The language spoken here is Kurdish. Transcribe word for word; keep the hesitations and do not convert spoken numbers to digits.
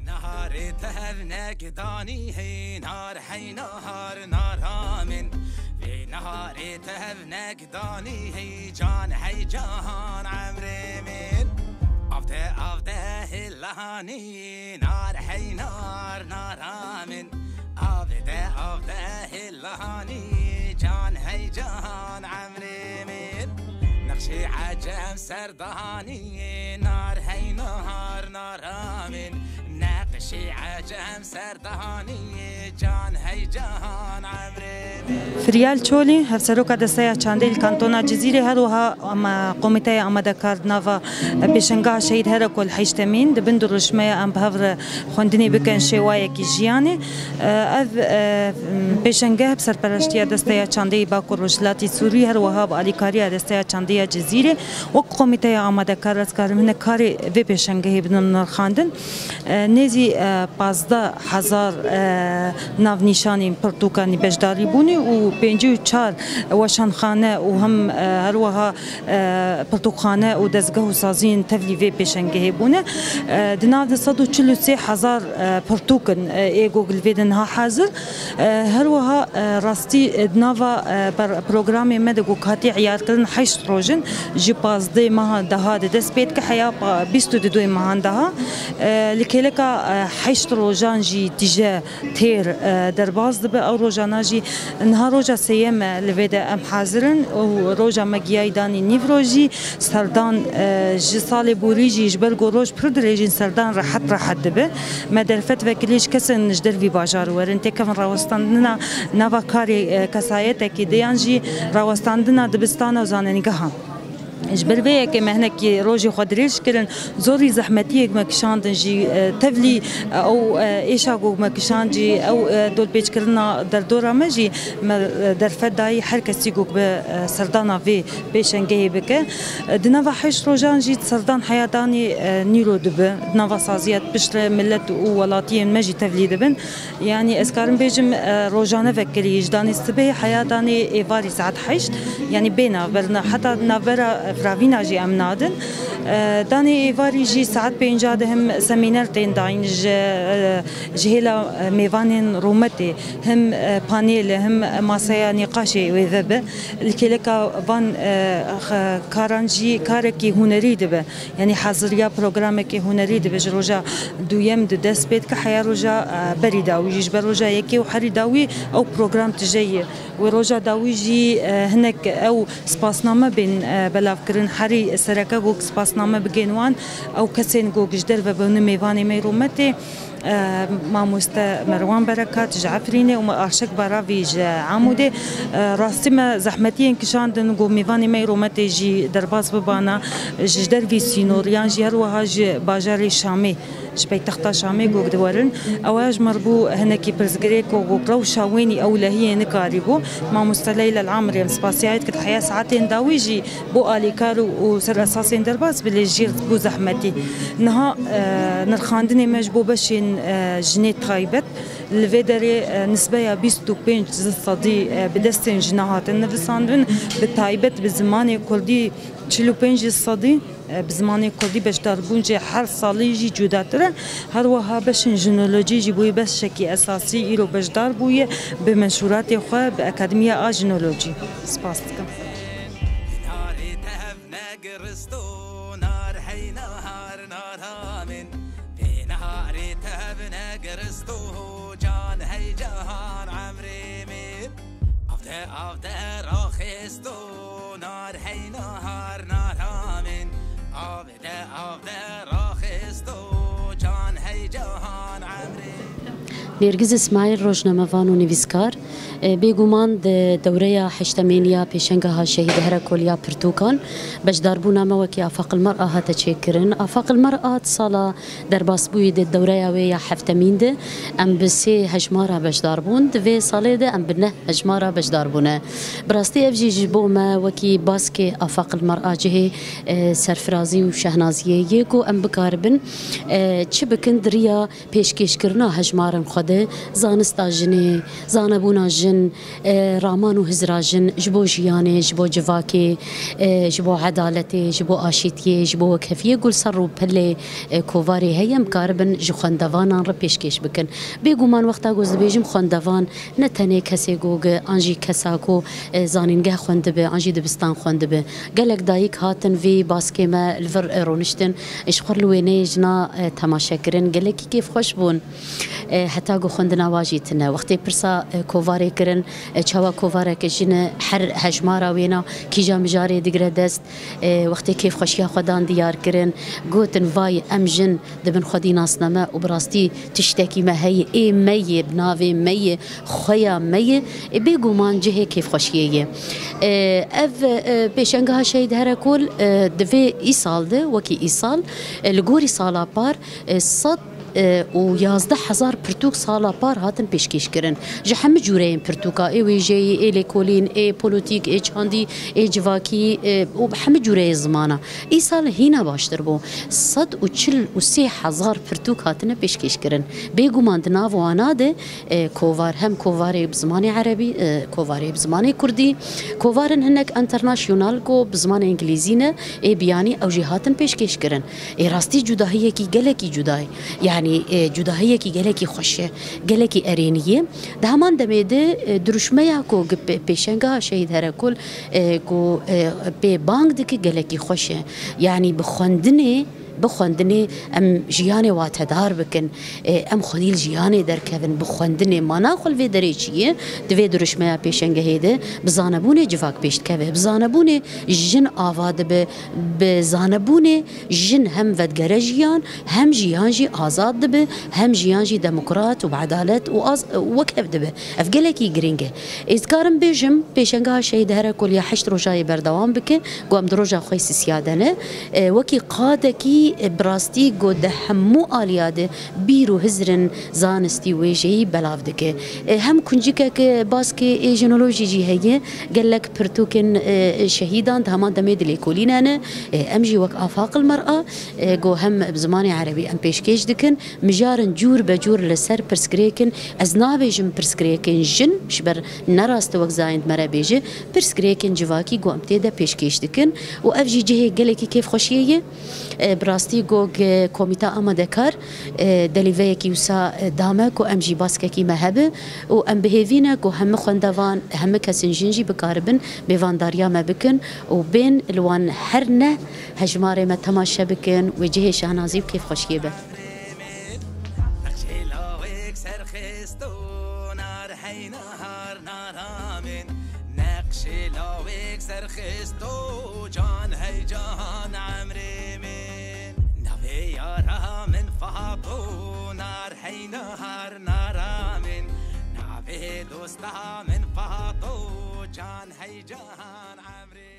Niharê tevnek danî hey nar hey nahar nara min. Vê niharê tevnek danî hey can hey cahan emrê min. Avde avde hilanî nar hey nar nara min. Avde avde hilanî can hey cahan emrê min. Nexşê ecem ser Dahanî nar hey nahar nara min. Neqşî ecem ser dahanî can hey cahan emrê min. Firyal Çolî, hevseroka Desteya Çandê li Kantona Cizîrê, her wiha ama Komîteya Amadekarî nava, e, Pêşengeha Şehîd Hereko li Heştemîn, di bin dirûşmeya em bi hev re xwendinê bikin şêwayekî jiyanê. E, ev, e, pêşengeh bi serpereştiya Desteya Çandê yê Bakur Rojhilatî Sûrî, her wiha bi alîkariya Desteya Çandê ya Cizîrê, wek Komîteya Amadekar ez karim hinek karê vê pêşengehê bidin nirxandin. E, nêzî, e, pazdeh hezar, e, navnîşanên pirtûkanî beşdarî bûne û pêncî û çar weşanxane û him, e, her wiha, e, pirtûkxane û dezgeh û saziyên tevlî vê pêşengehê bûne. E, di nav de sed û çil û sê hezar, e, pirtûk in, e, ê ku li vê de niha hazir. E, her wiha, e, rastî, e, di nava, e, per-, programê me de ku hatî eyarkirin heşt roj in, ji pazdehê meha deha de dest pê dike heya pa-, bîst û duyê mehan deha. E, li kêleka, e, heşt rojan jî tije têr, e, derbas dibe. Ew rojana jî niha roja sêyem e li vê de em hazir in û roja me giyayî danî nîv rojî. Serdan, e, ji salê borî jî ji ber ku roj pir dirêj in serdan rehet rehet dibe. Me derfet vekirî ji kesên ji dervî bajar werin têkevin rawestandina nava karê, e, kesayetekî de yan jî rawestandina dibistana û zanîngeha. Ji ber vê yekê me hinekî rojê xwe dirêj kirin, zorî zehmetiyek me kişandin jî, e, tevlî, e, ew, e, êşa ku me kişand jî, ew, e, dolpêçkirina derdora me jî me, e, derfet dayî her kesî ku bi, e, serdana vê pêşengehê bike. E, di nava heşt rojan jî serdan heya danî, e, nîro dibe. Di nava saziya piştre millet û welatiyên me jî tevlî dibin. Yanî ez karim bêjim, e, rojane vekirî ji danê sibê heya danê êvarî saet heşt, yanî bê navberna, heta navbera, e, firavîna jî em nadin. E, danê êvarî jî saet pênca de him semîner tên dayîn ji, e, ji hêla, e, mêvanên rûmetê, him, e, panêl, him masaya nîqaşê wê vebe. Li kêleka van, e, x-, karan jî karekî hunerî dibe. Yanî haziriya programekê hunerî dibe ji roja duyem de dest pê dike heya roja, e, berî dawî jî. Ji ber roja yekê û herî dawî ew program tije ye. Wê roja dawî jî, e, hinek ew spasname bên, e, belavkirin. Herî sereke ku spasname bigên wan, ew kesên ku ji derve bûne mêvanê me rûmetê. E, mamoste Merwan Berekat ji Efrînê û me Aşik Baravî ji Amûdê. E, rastî me zehmetiyên kişandin ku mêvanê me yê rûmetê jî derbas bibana ji dervî sînor yan jî her wiha ji bajarê Şamê, ji paytexta Şamê ku diwerin. Ew ji me re bû hinekî pirsgirêk ku, ku rewşa wênî ewlehiyê nikarîbû. Mamoste Leyla El Amrî em spasiya wê dikin heya saetên dawî jî bo alîkar û, û ser esasên derbas bi lê jî bû zehmetî. Niha, e, nirxandinê me ji bo beşên, e, jinê taybet li vê derê, e, nisbeya bîst û pênc sedî, e, bi destên jina hatin nivisandin, bi taybet bi zimanê kurdî çil û pênc sedî, e, bi zimanê kurdî beşdarbûn jî her salî jî cudatir e. Her wiha beşên jinolojî jî bûye beşekî esasî îro beşdar bûye bi menşûratê xwe bi Akademiya a Jinolojî. Spas dikim. Narê tev negiristo, nar hey nahar nara min. Pê narê tev negiristo, can hey cahan emrê min. Avde avde raxisto, nar hey nahar nara min. Avde avde raxisto, can hey cahan emrê min. Nêrgiz Îsmaîl, rojnamevan û nivîskar. E, bêguman di dewreya heştemîn ya pêşengeha Şehîd Herekol ya pirtûkan, beşdarbûna me wekî Afaq El Mer'a hate çêkirin. Afaq El Mer'a di sala derbasbûyî di dewreya wê ya heftemîn de em bi sê hejmara beşdar bûn, di vê salê de em bi neh hejmara beşdar bûne. Bi rastî ev jî ji bo me wekî baskê Afaq El Mer'a cihê, e, serfirazî û şehnaziyê ye ku em bikaribin, e, çi bikin di riya pêşkêşkirina hejmarên xwe de, zanista jinê, zanebûna Jin, e, raman û hizra jin ji bo jiyanê, ji bo civakê, e, ji bo edaletê, ji bo aşîtiyê, ji bo wekheviyê ku li ser rûpilê, e, kovarê heye, em karibin ji xwendevanan re pêşkêş bikin. Bêguman wexta ku ez dibêjim xwendevan, ne tenê kesê ku gi an jî kesa ku, e, zanîngeh xwendibe, an jî dibistan xwendibe. Gelek dayik hatin vî baskê me li vir, e, rûniştin, e, ji xwe li wêneyê jina, e, temaşe kirin. Gelekî kêfxweş bûn. E, heta ku xwendina wa jî tine. Wextê pirsa, e, kovarê kirin, e, çawa kovareke jin e, her hejmara wêna kîja mijarê digire dest, e, wextê kêfxweşiya xwe dan diyar kirin, gotin, vay, em jin di bin xwedî nasne me û bi rastî tiştekî me heye, ê me yê, bi navê me yê, xweya me yê, e, bêguman cihê kêfxweşiyê ye. E, ev, e, pêşengeha Şehîd Herekol, e, di vê îsal de, wekî îsal, e, li gorî sala par, e, sed e, û yazdeh hezar pirtûk sala par hatin pêşkêşkirin. Ji hemû cûreyên pirtûka, ê wêjeyî, ê lêkolîn, ê polotîk, ê çandî, ê civakî, e, û bi hemû cûreyê zimana. Îsal hîna baştir bû. Sed û çil û sê hezar pirtûk hatine pêşkêşkirin. Bêguman di nav wana de, e, kovar, hem kovarê bi zimanê erebî, e, kovarê bi zimanê kurdî, kovarên hinek enternasyonal ku bi zimanê îngilîzî ne, ê biyanî ew jî hatin pêşkêşkirin. Ê rastî cudahiyekî gelekî cuda ye. Yanî, e, cudahiyekî gelekî xweş e, gelekî erênî ye. Di heman demê de, e, dirûşmeya ku gi pê-, pêşengeha Şehîd Herekol, e, ku, e, pê bang dike gelekî xweş e. Yanî bi xwendinê, bi xwendinê em jiyanê watedar bikin. E, em xwedî li jiyanê derkevin, bi xwendinê mana xwe li vê derê çi ye? Di vê dirûşmeya pêşengehê de bi zanebûnê civak pêş dikeve. Bi zanebûnê jin ava dibe, bi zanebûnê jin hem vedigere jiyan, hem jiyan jî azad dibe, hem jiyan jî demokrat û bi edalet û az-, wekhev dibe. Ev gelekî girîng e. Ez dikarim bêjim, pêşengeha Şehîd Herekol ya heşt roja yê berdewam bike, ku em di roja xwe sisiya de ne. E, wekî qadekî, e, bi rastî ku di hemû aliya de bîr û hizrin zanistî wêjeyî belav dike. E, hem kuncikek, e, baskê ê jinolojî jî heye, gelek pirtûkên, e, şehîdan di heman demê di lêkolîne ne. E, em jî wek Afaq el Mer'a, e, ku hem bi zimanê erebî em pêşkêş dikin, mijarin cûr be cûr li ser pirsgirêkin, ez nabêjim pirsgirêkên jin, ji ber ne rast e wek Zayend me re bêje, pirsgirêkên civakî ku em tê de pêşkêş dikin û ev jî cihê gelekî kêfxweşiyê ye. E, bi rastî ku gi komîta amadekar, e, delîveyekî wisa, e, dame ku em jî baskekî me hebe û em bi hêvî ne ku hemî xwendevan, hemî kesên jin jî bikaribin mêvandariya me bikin û bên li wan her neh hejmarê me temaşe bikin, wê cihê şahnazî û kêfxweşiyê be. Nexşê lawêk serxist û nar hey nahar nara min. Nexşê lawêk serxist û can hey cahan emrê min. Navê yara min Fato nar hey nahar nara min. Navê dosta min Fato can hey cahan emrê